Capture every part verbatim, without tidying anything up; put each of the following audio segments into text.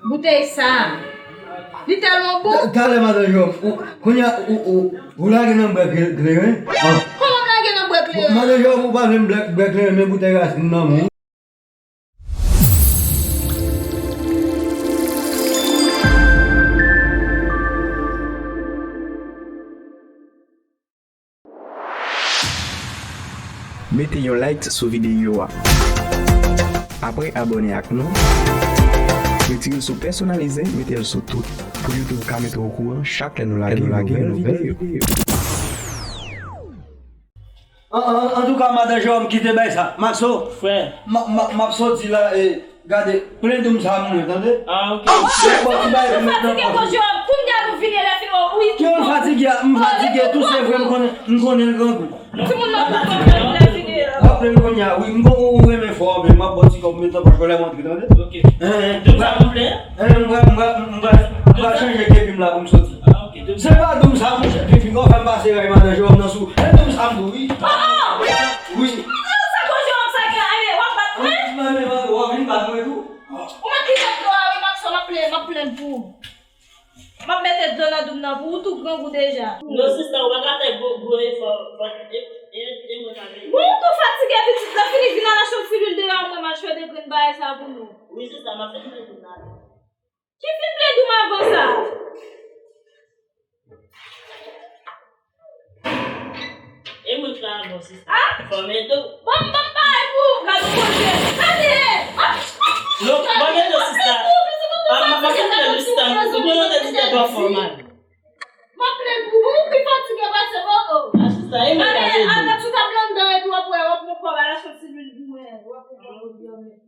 Boutèy sa, li tèlman bon. Ta- Talè, madan Jòm, ou, kounye a, ou, ou, ou lage nan bwè kle- kleren. Ah. Kòman m lage nan bwè kleren? Madan Jòm, ou pa vle m bwè bwè kleren, men boutèy rasin nan, men. Mete yon like sou videyo a. Apre abòne ak nou, retire l sou pèsonalize, mete l sou tout, pou YouTube ka mete w okouran chak lè nou lage nouvèl videyo. An, an, antouka, madan Jewòm, kite bay sa. Maxo, frè, m, m, m ap soti la, e, gade, plen doum sa mwen, tande? Ah, ok. Bon, ti bay pou mwen fatige, pran bon, Jewòm, kounye a nou vini, lè fini, wi. Ki moun fatige a? M fatige tou, se vre, m konnen, m konnen l grangou. Timoun nan tout konn fè pou lè fini a. M ap plen kounye a, wi, m gon ou renmen fò, men m ap bò ti kòb, met nan pòch, lè m antre, tande? Ok. Doum sa nou plen? Eh, m pral, m pral, m pral, m pral chanje kepi m la pou m soti. Ah, ok. Se pa doum sa, monchè, pipi, w fè m pase ray madan Jewòm nan sou. E doum sa m tou, wi. Oh, oh! Wi. Doum sa, kote Jewòm sa gen la, e, w ap bat mwen? Mwen, mwen, mwen, w ap vin bat mwen tou? Ou mèt kite dlo a, wi, Maxo, m ap plen, m ap plen pou ou. M ap mete dlo nan doum nan pou ou, tou grangou deja. Non, sista, ou pa ka fè gwo, gwo efò, fò, e, e, e mwen ka peye. Bon, ou tou fatige, pitit, lè fini vin al achte yon ti lwil deyò, mwen m al chode grenn bagay sa pou nou. Wi, sista, m ap fè yon lwil nan. Ki fin plen doum avan sa? E mwen k la avan, sista. Ah? Fò m ede w. Ban m, ban m bagay pou ou, gade kote. Gade! Ah! Non, ban m ede w, sista. Ah, m, m, m ap fè l, sista. Ou prezante sista twò fò, man. M ap plen pou ou, ou pi fatige pase m, oh, oh. Ah, sista, e mwen k ap ede w. Ale, ale, sou tab la anndan, epi w ap wè, w ap pran kòb, al achte yon ti lwil pou mwen, w ap pran yon lwil.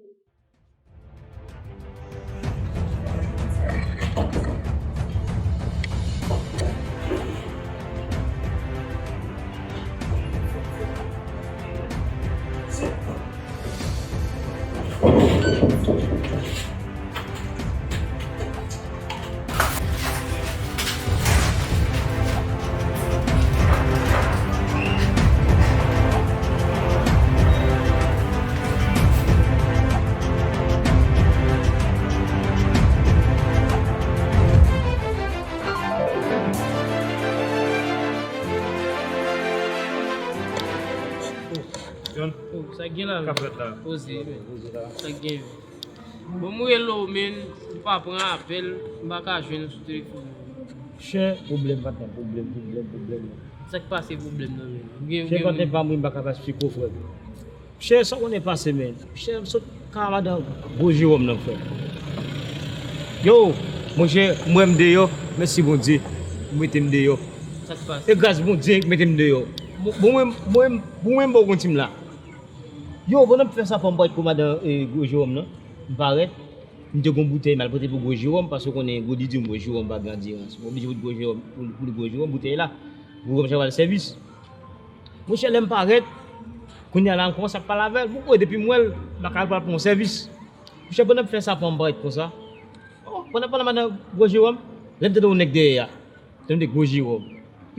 John. Oh, sa k gen la? K ap fèt la? Poze, men. Poze la. Sa k gen? Bon, m rele w, men ou pa pran apèl, m pa ka jwenn ou sou telefòn. Chè, pwoblèm, patnè, pwoblèm, pwoblèm, pwoblèm. Sa k pase pwoblèm nan, men? Ou gen, ou gen... Chè, patnè pa m, wi, m pa ka pa esplike w, frè. Chè, sa w konnen pase, men. Chè, m sot ka madan gwo Jewòm nan, frè. Yo, monchè, m wè m deyò, mèsi Bondye, ou mete m deyò. Sa k pase? E gras Bondye ki mete m deyò. Bon, bon, mwen, mwen, bon, mwen, bon, konn ti m la. Yo, pandan m fè sa, fò m parèt pou madan, e, gwo Jewòm nan. M parèt, m te gon boutèy m al pote pou gwo Jewòm, paske w konnen gwo di di m gwo Jewòm pa gen andirans. Mwen oblije pote gwo Jewòm, pou, pou gwo Jewòm, boutèy la. Gwo Jewòm sa pral sèvis. Monchè, lè m parèt, kounye a la m kòmanse ap pale avè l. Bon, depi m wè l, m pa ka al pral pran yon sèvis. Monchè, pandan m fè sa, fò m parèt konsa. Oh, pandan, pandan madan gwo Jewòm, lè m tande yon nèg dèyè a. Tande gwo Jewòm.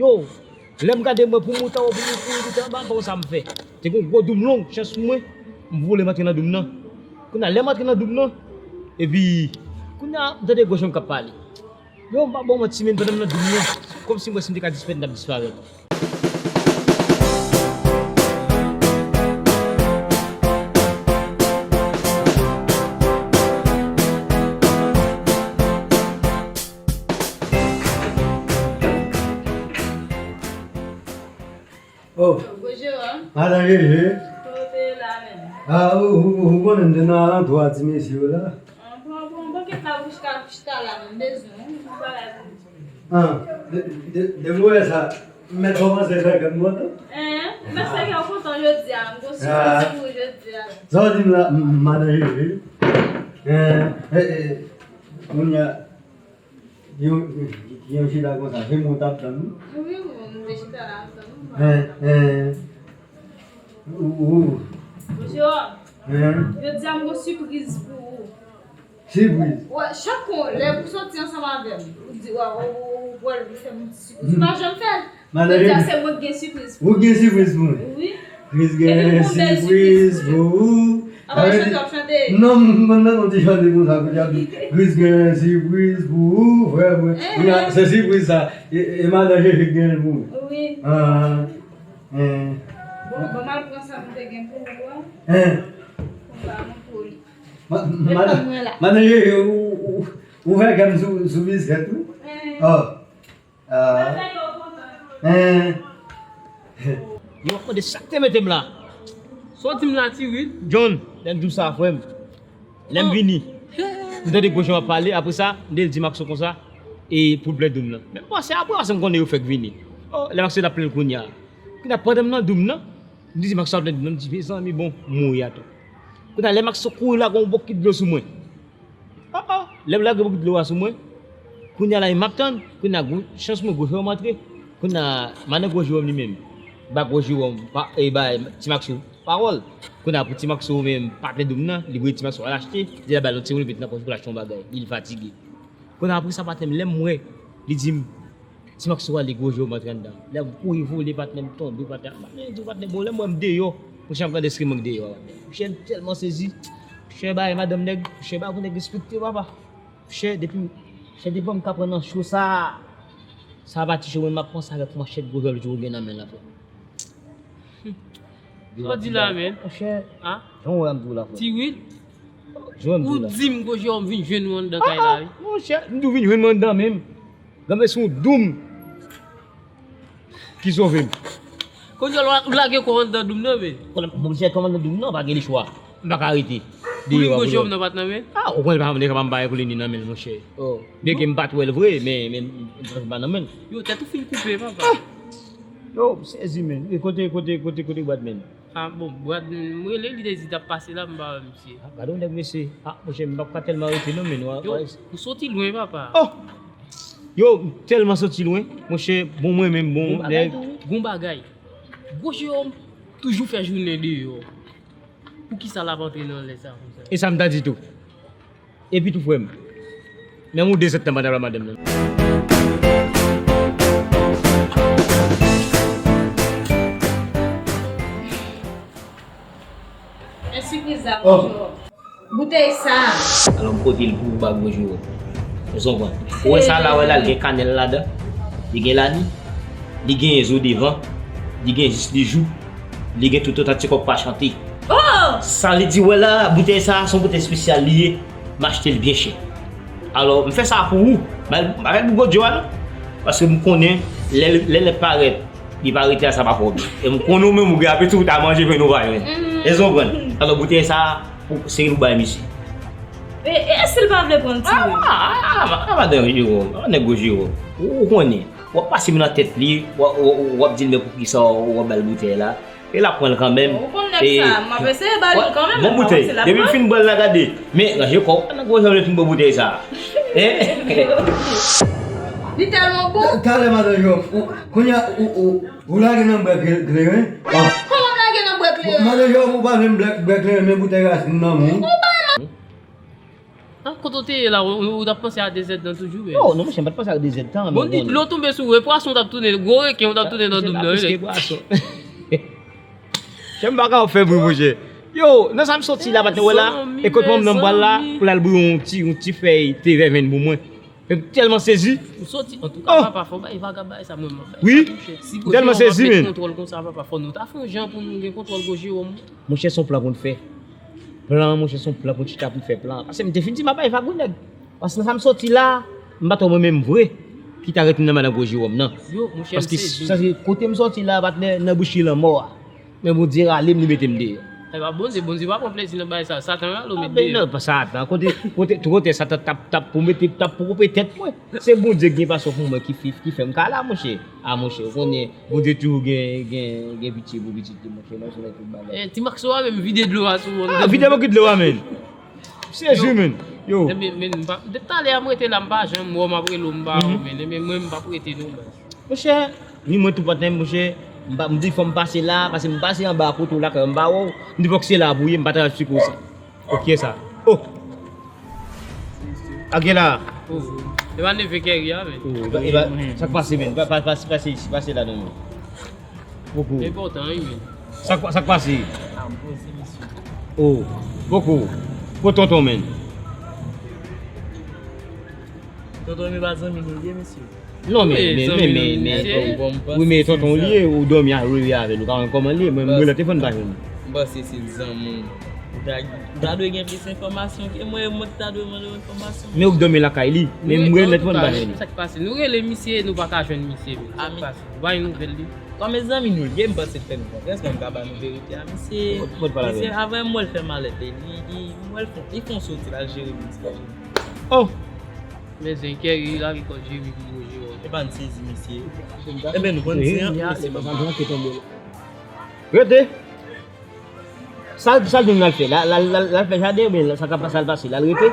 Yo, lè m gade mwen pou m monte anwo pou m kouri, tout anba, m pa konn sa m fè. Te gen yon gwo doum long, chans pou mwen, m vole m antre nan doum nan. Kounye a, lè m antre nan doum nan, epi, kounye a, m tande gwo Jewòm k ap pale. Yo, m pa ba w manti, men pandan m nan doum nan, kòmsi m wè si m te ka disparèt, m t ap disparèt. Oh. Bonjou, an. Ala, ye, ye. Kòman w te ye la menm? Ah, ou, ou, ou konnen m te nan alantou a ti mesye yo la. Ah, bon, bon, bon, kèt la, pou chita, pou chita la, m bezwen, wi, yon bagay pou m di. Ah, de, de, depi w wè sa, m mèt kòmanse fè kè m kontan. Hein? M mèt fè kè w kontan jodi a, m gon sipriz pou ou jodi a. Sa w di m la, m, m madan Jezi. Hein, eh, eh, kounye a, Yon, yon chita konsa, se mwen t ap tann ou. Wi, wi, mwen te chita la ap tann ou. Hein, hein. Ou, ou. Jewòm. Hein? Jodi a, m gon sipriz pou ou. Sipriz? Wè, chak kon, lè ou soti ansanm avè m, ou di, wè, ou, ou, ou pral fè m yon ti sipriz. Ou pa janm fè l. Jodi a, se mwen ki gen sipriz pou ou. Ou gen sipriz pou mwen? Wi. Chris gen sipriz pou ou. Ap chante, ap chante. Non, m konn nan yon ti chante konsa, kounye a di, Gris gen sipriz pou ou, frè mwen. Kounye a, se sipriz sa, e, e madan Jeje ki gen l pou ou. Wi. Ah, eh. Bon, bon, m al pran sa m te gen pou ou an. Eh. Konsa, mwen pou li. Ma, ma, madan Jeje, ou, ou, ou fè kè m sou, sou biskèt, wi. Eh. Oh. Ah. Hein. Yo, ap mande sa k te mete m la. Sa w di m la, Ti Wil? John, lè m di w sa, frè m. Lè m vini, m tande Gwo Jewòm ap pale, apre sa, m te di Maxo konsa, e pou l plen doum nan. Men m panse apre, paske m konnen yo fèk vini. Oh, lè Maxo t ap plen l kounye a. Kounye a, pandan m nan doum nan, m di Maxo ap plen doum nan, m di, mezanmi, bon, m mouri atò. Kounye a, lè Maxo kouri la, gen yon bokit dlo sou mwen. Oh, oh. Lè m lage bokit dlo a sou mwen, kounye a la, e m ap tann, kounye a, gwo, chans mwen, Gwo Jewòm antre. Kounye a, madan Gwo Jewòm li menm, ba Gwo Jewòm, pa, e ba Ti Maxo pawòl. Kounye a, pou Ti Maxo menm, pa plen doum nan, li voye Ti Maxo al achte, li al ba l yon ti woulibit nan pòch pou l achte yon bagay, li fatige. Kounye a, apre sa, patnè m, lè m wè, li di m, Ti Maxo ale, Gwo Jewòm antre anndan. Lè m kouri vole, patnè m tonbe, patnè m, m di patnè m, bon, lè m wè m deyò, monchè, m gade eske m deyò a, patnè. Monchè, m tèlman sezi. Monchè, bagay madanm nèg, monchè, bagay pou nèg respekte, papa. Monchè, depi, monchè, depi m ka pran nan cho sa, sa pa ti cho, mwen, m ap panse avèk manchèt Gwo Jewòm toujou gen nan men l la, frè. Sa w di la, menn? Monchè, jan w wè m di w la, frè. Ti Wil, jan w wè m di w la. Ou di m Gwo Jewòm vin jwenn ou anndan kay la, wi. Monchè, m di w vin jwenn mwen anndan menm. Granmesi, yon doum ki sove m. Kounye a, w lage kò w anndan doum nan, menn. Monchè, kòm anndan doum nan, pa gen lechwa. M pa ka rete. Koulin Gwo Jewòm nan pa t nan men l? Ah, ou konnen pa, m pa bay koulin li nan men l, monchè. Oh. Byenke m pa t wè l vre, men, men, m pa nan men l. Yo, tèt ou fin koupe, papa. Yo, m sezi, menn. E kote, kote, kote, kote Brad, menn? Ah, bon, Brad, m rele li, li te di t ap pase la, m pa wè misye. Ah, gade yon nèg, mesye. Ah, monchè, m p ap ka tèlman rete non, menn. Yo, ou soti lwen, papa. Oh! Yo, m tèlman soti lwen, monchè, bon, mwen menm, bon, nèg. Gon bagay. Gwo Jewòm toujou fè jounen deyò. Poukisa l ap antre nan lè sa konsa? E sa m ta di tou. Epi tou, frè m, menm ou de zèt tan pandan l ap madanm nan. Men sipriz la, oh, Gwo Jewòm. Boutèy sa. Alò, m pote l pou ou ba Gwo Jewòm. Ou konprann? Ou wè sa la, wè la, li gen kanèl ladan. Li gen lani. Li gen zo devan. Li gen jis de jou. Li gen tout otan ti kòk pa chante. Oh! Sa li di, wè la, boutèy sa, se yon boutèy espesyal li ye. M achte l byen chè. Alò, m fè sa pou ou. M al, m al pou Gwo Jewòm, non. Paske m konnen, lè, lè, lè l parèt, li pa rete a, sa pa fè w byen. E m konnen ou menm, ou gen apeti, ou ta manje, men ou pa jwenn. Èske w konprann? Alò, boutèy sa, pou, se pou bay misye. E, e, e si l pa vle pran l, Ti Wil? Ah, ah, ah, ah, madan Jewòm, ah, nèg Gwo Jewòm. Ou, ou konnen, w ap pase men nan tèt li, w ap, w ap, w ap di l men poukisa w ap ba l boutèy la. E l ap pran l kanmenm. Ou konn nèg sa, m ap eseye ba li l kanmenm, bon, boutèy. Depi l fin bwè l la, gade. Men, ranje kò w, nan gwo jan l fin bwè boutèy sa. Hein? Li tèlman bon. Talè, madan Jewòm, ou, kounye a, ou, ou, ou lage nan bwè kle-, kleren. Kòman m lage nan bwè kleren? Madan Jewòm, ou pa vle m bwè, bwè kleren, men boutèy rasin nan, men. Ou pa Ah, kote w te ye la, ou, ou t ap panse a de zèt tan toujou, men? Oh, non, monchè, m pa t panse a de zèt tan, men bon, di dlo tonbe sou ou, e pwason w t ap tounen, gwo reken w t ap tounen nan doub nan, wi. Monchè, m pa ka fè bri, monchè. Yo, nan sa m soti la, patnè, wè la, e kote manman m nan pral la, pou l al bouyon yon ti, yon ti fèy te vèvenn pou mwen. Men m tèlman sezi. Ou soti, antouka, papa, fò w bay vagabon bagay sa, mwen, m ap bay sa, monchè. Wi, m tèlman sezi, men. Si Gwo Jewòm ap met kontwòl konsa, papa, fò nou ta fè yon jan pou nou gen kontwòl Gwo Jewòm. Monchè, se yon plan pou n fè. Plan, monchè, se yon plan pou n chita pou n fè plan. Paske m te fin di m ap bay vag wi nèg. Paske nan sa m soti la, m pa t wè mwen menm vre ki ta ret nan madan Gwo Jewòm nan. Yo, monchè, m sezi. Paske sa se kote m soti la, patnè, nan bouch lanmò a. Men Bondye rale m, li mete m deyò. Epa, Bondye, Bondye pa pran plezi nan bagay sa. Satan rale w met deyò. Ah, ben non, pa Satan. Kote, kote, tout kote Satan t ap, t ap pou mete, t ap pou koupe tèt mwen. Se Bondye ki gen pasyon pou mwen ki fi, ki fè m ka la, monchè. Ah, monchè, ou konnen, Bondye toujou gen, gen, gen pitye pou pitit li, monchè, malgre tout bagay. Eh, Ti Maxo a menm vide dlo a sou ou. Ah, vide bokit dlo a, men. Sezi, men. Yo. Ebyen, men, m pa, depi talè a m rete la, m pa janm wè w, m ap rele w, m pa wè w, men. Ebyen, mwen, m p ap rete, non, baz. Monchè, ni mwen tou patnè m, monchè. M pa, m di fò m pase la, paske m pase anba kote w la, kanmenm m pa wè w. M di fòk se la pou w ye, m pa t ap sipòte sa. Ok, sa. Oh! Ak gen la. Oh. E pa neve Kèri a, men. Oh, e pa, e pa, sa k pase, men? Pa, pa, pase, pase isi, pase la, non, non. Poko. Enpòtan, wi, men. Sa k, sa k pase? Oh. Poko. Kot tonton menm? Tonton Remy pa zanmi nou li ye, mesye. Non, men, men, men, men, men, wi, men tonton li ye, ou dòmi a reve avè l, ou ka wè kòman li ye, mwen, mwen, lè telefòn pa jwenn. M panse se zanmi w. Ou ta, ou ta dwe gen plis enfòmasyon ke mwen, mwen ki ta dwe mande w enfòmasyon. Men ou k dòmi lakay li, men mwen, lè telefòn pa jwenn. Sa k pase? Nou rele misye, nou pa ka jwenn misye, men. Sa k pase? Ou pa gen nouvèl li? Kòm e zanmi nou li ye, m panse l fè nou konfyans, men m ka ba nou verite a, misye. Misye, avè m wè l fè malèt li, li, li, m wè l fè, li fè yon soti, l al jere moun sa. Oh! Men zen kè, li lage kò l jere pou Gwo Jewòm. Epa n sezi, mesye. Enben, nou konn di an, mesye, manman. Rete! Sa, sa l di m l al fè? L al, l al, l al, l al fè jaden oubyen sa k ap pase, l al pase, l al rete?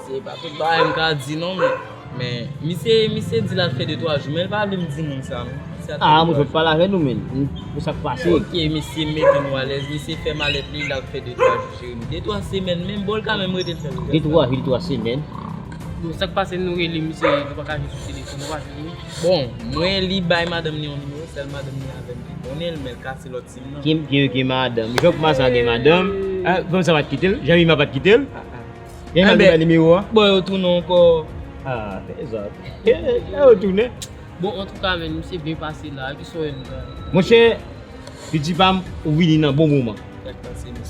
Se pa tout bagay m ka di non, men, men misye, misye di l al fè de twa jou, men l pa vle m di moun sa non. Ah, mwen sot pale avè nou, men. Pou sa k pase. Ok, misye mete nou alèz, misye fè malèt li, l al fè de twa jou, cheri. De twa semèn, menm bon, l ka menm rete l fè. De twa jou, de twa semèn. Bon, sa k pase, nou rele misye, nou pa ka jwenn sou telefòn, nou pa jwenn li. Bon, mwen, li bay madanm li yon nimewo, sèl madanm li avè m ki konnen l, men l kase lòt Ki, ki, ki madanm? Jan kòmanse gen madanm. Ah, fanm sa pa t kite l? Jan Mima pa t kite l? Jan Mima gen nimewo a? Bon, yo tounen ankò. Ah, fè zòt. Yo tounen. Bon, antouka, men, misye byen pase la. Ki sou la? Monchè, piti pa m, ou vini nan bon moman.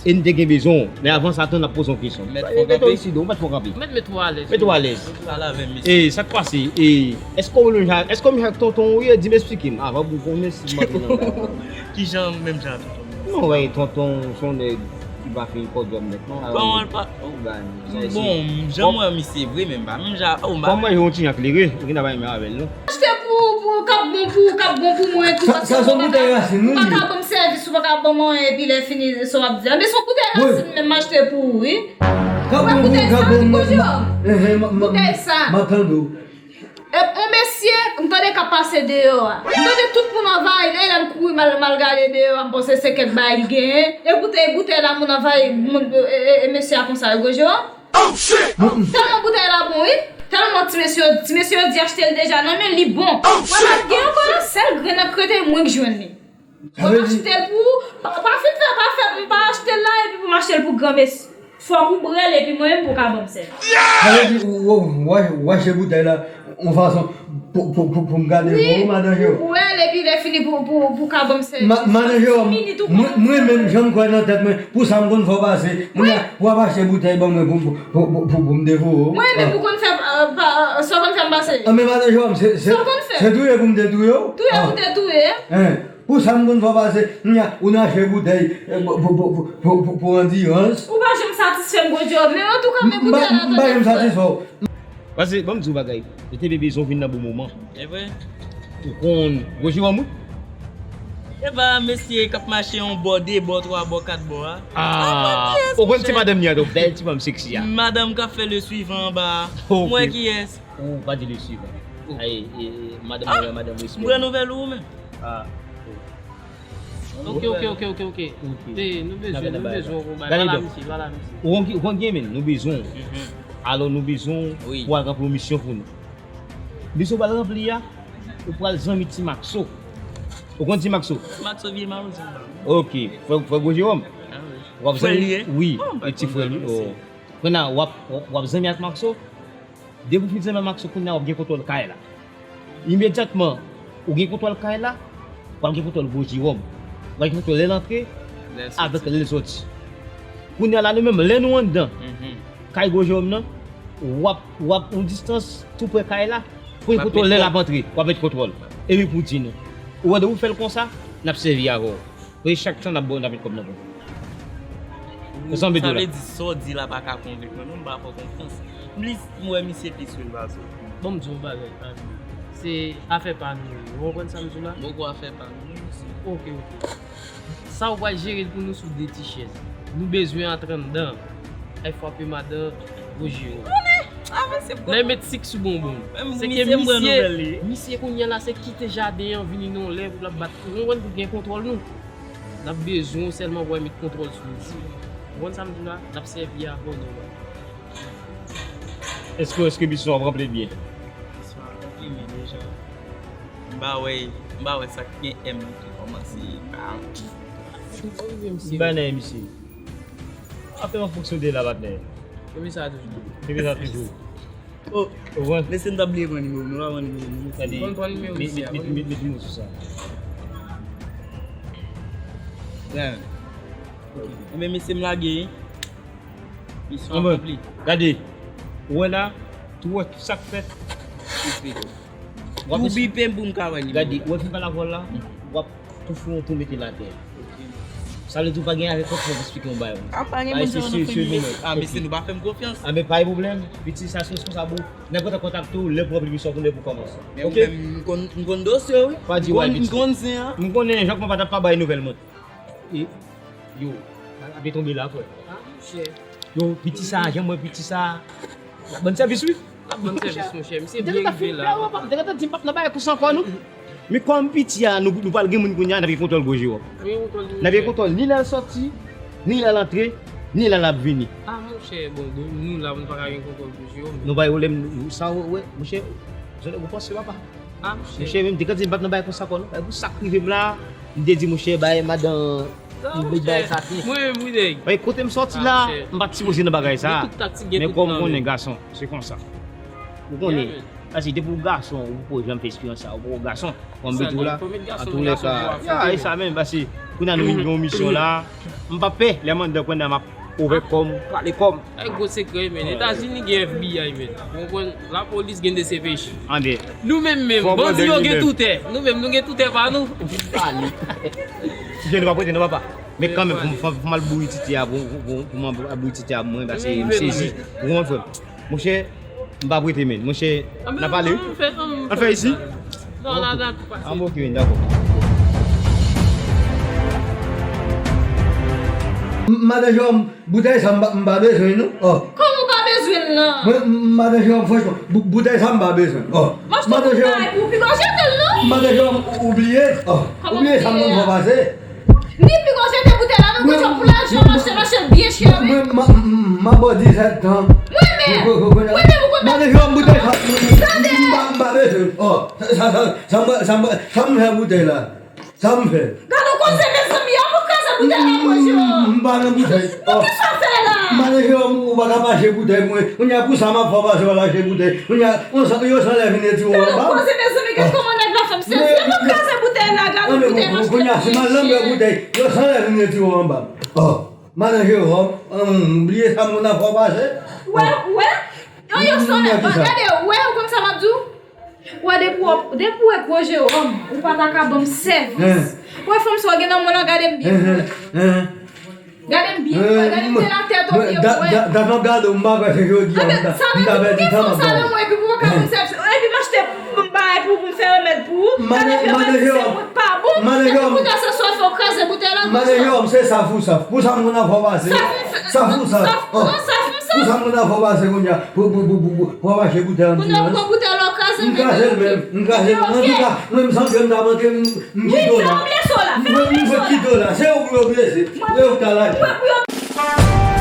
E n te gen bezwen w. Men avan sa, tou n ap poze yon kesyon. Mèt fè w kanpe. Mèt ou alèz. Mèt ou alèz. Pale avè m, mesye. E, sa k pase? E, èske w menm jan, èske w menm jan ak tonton w ye? Di m, eksplike m. Avan pou m konnen si m antre nan bagay. Kijan menm jan ak tonton? Non, wè, tonton se yon nèg ki pa fin kòdyòm nèt, non. Bon, jan m wè misye vre, men m pa menm jan, oh, m pa. Kòm mwen, yon ti jan klere, ou gen bagay menm avè l, non. Achte pou, pou, k ap bon pou, k ap bon pou mwen, tou, paske ou pa ka, ou pa ka ban m sèvis, ou pa ka ban m anyen, epi lè fini, sa w ap di. Anben, se yon boutèy rasin menm m achte pou ou, wi. Wè boutèy sa, wi, Gwo Jewòm. Boutèy sa. M ap tande w. E, yon mesye, m tande k ap pase deyò a. M tande tout moun anvayi l, e lè m kouri m al, m al gade deyò a, m panse se kèk bagay li genyen. E boutèy, boutèy la, moun anvayi, moun, e, e, e mesye a konsa, Gwo Jewòm. Tèlman boutèy la bon, wi. Tèlman ti mesye, ti mesye yo di achte l deja nan men l, li bon. Mwen pa t gen ankò, sèl grenn nan k rete, mwen k jwenn li. Mwen achte l pou ou. Pa, pa fin fè, pa fè, m pa achte l la, epi pou m achte l pou granmesi. Fòk ou brè l, epi mwen menm pou w ka ban m sèvis. Sa vle di, ou, ou, ou, ou achte boutèy la, yon fason pou, pou, pou, pou m gade pou ou, madan Jewòm. Wi, pou brè l, epi lè fini pou, pou, pou w ka ban m sèvis. Madan Jewòm, mwen, mwen menm, jan m kwè nan tèt mwen, pou sa m konn fè w pase, mwen, pou w ap achte boutèy ban mwen pou, pou, pou, pou, pou m devore w. Mwen menm, ou konn fè, euh, pa, sa w konn fè m pase. Anben, madan Jewòm, se, se, se touye pou m te touye w. Touye pou te touye. Pou sa m konn fè w pase, kounya, ou nan achte boutèy, eh, pou, pou andirans. Ou pa janm satisfè m, Gwo Jewòm, men antouka, men boutèy la tande. M pa janm satisfè w. Pase, ban m di w bagay, yo te bezwen w vin nan bon moman. E vre? Ou konn Gwo Jewòm, wi? E pa mesye k ap mache yon bò, de bò, twa bò, kat bò a. Ah, ou konn ti madanm li a, yon bèl ti fanm seksi a. Madanm k ap fè le suivant anba a. Mwen kiyès? Ou pa di le suivant. Ay, e, madanm, madanm respè. M pran nouvèl ou menm. Ah. Ok, ok, ok, ok, ok. Ok. Te, nou bezwen, nou bezwen yon bagay. Pale la, misye, pale la, misye. Ou konn ki, ou konn ki, men, nou bezwen. Alò, nou bezwen pou al ranpli yon misyon pou nou. Misyon ou pral ranpli a, ou pral zanmi Ti Maxo. Ou konn Ti Maxo? Maxo vye mawozo la. Ok, frè, frè Gwo Jewòm. W ap zanmi, wi, e ti frè li. Kounya, w ap, w ap zanmi ak Maxo. Depi w fin zanmi ak Maxo, kounya w ap gen kontwòl kay la. Imedyatman, ou gen kontwòl kay la, w ap gen kontwòl Gwo Jewòm. W ap gen kontwòl lè l antre, avèk lè l soti. Kounya la, nou menm, lè nou anndan kay Gwo Jewòm nan, w ap, w ap yon distans tou prè kay la, pou gen kontwòl lè l ap antre, w ap met kontwòl. Epi pou di nou. Ou wè, depi w fè l konsa, n ap sèvi avè w. Paske chak tan n ap ba w, n ap met kòb nan pòch. Ou sanble di w la. Sa vle di sa w di la pa ka konvenk mwen non, m pa fè w konfyans. Plis m wè misye plis wi l pase w. Bon, m di w yon bagay, pa vle. Se afè pa nou. Ou konprann sa m di w la? Poko afè pa nou, mesye. Ok, ok. Sa w pral jere l pou nou sou de ti chèz. Nou bezwen antre anndan. Ay frape madan Gwo Jewòm. Lè met sik sou bonbon. Se ke misye, misye kounya la se kite jaden an vini nan yon lè pou l ap bat. Ou konprann pou gen kontwòl nou. N ap bezwen w sèlman pou w met kontwòl sou misye. Ou konprann sa m di w la? N ap sèvi avè w nòmal. Èske, èske misyon ap ranpli byen? Misyon ap ranpli, men deja. M pa wè, m pa wè sa k gen M nan ki kòmanse pa. M pa nan M C. Apre yon fonksyone la, patnè. Epi sa toujou. Epi sa toujou. Oh, mesye, nou ta bliye pran nimewo nou, nou pa pran nimewo nou. Gade, pran nimewo met, met, met, met nimewo sou sa. Yeah. Ok. Enben, mesye, m lage. Misyon akonpli. Gade, ou wè la, tou wè tout sa k fèt. Tou bipe m pou m ka wè nimewo. Gade, ou wè fin pale avè w la, w ap tou fè yon tou mete l atè. Sa vle di ou pa gen avèk konfyans, esplike yon bagay. A pa gen moun sa nan fanmi. A, mesye, nou pa fè m konfyans. A, men pa gen pwoblèm. Piti sa se responsab ou. Nèg kontan kontakte w, lè pou ranpli misyon, pou lè pou kòmanse. Men ou menm, m konn, m konn dosye w, wi. Pa di w al piti. M konn zen an. M konnen, Jean Kman pa t ap pa bay nouvèl mwen. E, yo, bagay ap tonbe la, frè. A, monchè. Yo, piti sa, jan mwen piti sa. L ap ban n sèvis, wi. L ap ban n sèvis, monchè. Misye byen rive la. Depi ta fin fè, w ap, depi ta di m p ap nan bagay konsa ankò, non. Men kòm piti a, nou, nou pral gen moun kounye a, n ap gen kontwòl gwo je w. N ap gen kontwòl ni lè l sòti, ni lè l antre, ni lè l ap vini. A, monchè, bon, nou la, nou pa ka gen kontwòl gwo je w, men. Nou pa gen pwoblèm, sa, w wè, monchè, zòn nèg ou panse, papa. A, monchè. Monchè, menm, depi ta di m p ap nan bagay konsa ankò, non. Pou sa k rive m la, m te di, monchè, bay madan, m vle bay sa pi. Mwen menm, wi, nèg. Bay, kote m sòti la, m pa t sipoze nan bagay sa. Men kòm ou konnen, gason, se konsa. Ou konnen, paske depi w gason, ou poko janm fè eksperyans sa, ou poko gason. Kòm m di w la, antoulèka, ya, e sa menm, paske kounye a nou vin gen yon misyon la, m pa pè, lè m anndan kounye a m ap ouvè kò m, pale kò m. Ay, gwo sekrè, men. Etazini gen F B I, men. Ou konprann? Lapolis gen D C P J. Anben. Nou menm, menm, bandi yo gen toutè. Nou menm, nou gen toutè pa nou. Pale. Sijè nou pa prete, non, papa. Men kanmenm, fò m, fò m al bouri titi a, pou, pou, pou, pou m al bouri titi a, mwen, paske m sezi. Ou konprann, frè m? Monchè, m pa prete, men. Monchè, n a pale, wi. Ann fè isi? Non, la, la, tou pase. Anben, ok, men, dakò. M, madan Jewòm, boutèy sa m pa, m pa bezwen l, non. Oh. Kòman w pa bezwen l, non? Mwen, m, madan Jewòm, franchman, bou-, boutèy sa m pa bezwen l. Oh. Madan Jewòm. Ou pi gwo jete l, non? Madan Jewòm, ou, ou bliye? Oh. Ou bliye sa m konn fè w pase? Ni pi gwo jete boutèy la, nou konn fè pou lajan, mache, mache byen chè, wi. Mwen, m, m, m, m ap bò disèt tan. Mwen menm. Mwen menm, ou konn. Madan Jewòm, boutèy sa, m, m, m pa, m pa bezwen l. Oh. Sa, sa, sa, sa m, sa m, sa m fè boutèy la? Sa m fè? Gade yon koze, mezanmi, an pou kraze boutèy la, Bondye. M pa nan boutèy. Pou ki sa w fè la? Madan Jewòm, ou pa ka mache boutèy pou mwen. Kounye a, pou sa m ap fè w pase w al achte boutèy. Kounye a, yon san, yon san lè vin retire w anba. Gade yon koze, mezanmi, gade kòman nèg la fè m sezi. An pou kraze boutèy la, gade yon boutèy m achte. Kounye a, si m al nan bwè boutèy, yon san lè vin retire w anba. Oh, madan Jewòm, bliye sa m konn ap fè w pase. Wè, wè. Yon, yon san lè, gade, wè, ou konn sa m ap di w? Wè, depi w, depi w wè gwo je w, ou pa ta ka ban m sèvis. Wè, fanm sa w gen nan men w lan, gade m byen pou wè. Gade m byen pou wè, gade m te nan tèt ou byen pou wè. Dat m ap gade w, m pa kwè se jodi a m ta pèdi tan m ap gade w. Epi pou w ka ban m sèvis, epi m achte bagay pou, pou m fè remèd pou ou. Gade fè mwen di se mwen k pa bon. Epi pou ta se sòl fè w kraze boutèy la konsa. Madan Jewòm, se saf ou saf. Pou sa m konn ap fè w pase. Saf ou saf. Pou sa m konn ap fè w pase kounye a. Pou, pou, pou, pou, pou, pou w ap achte boutèy an ti jan. Pou n ap pran boutèy la, w kraze l. M kraze l menm, m kraze l menm. Antouka, mwen, m santi m t ap antre, m, m kite w la. Mwen, m fèk kite w la. Se ou pou yo blese. Se ou k ta lage.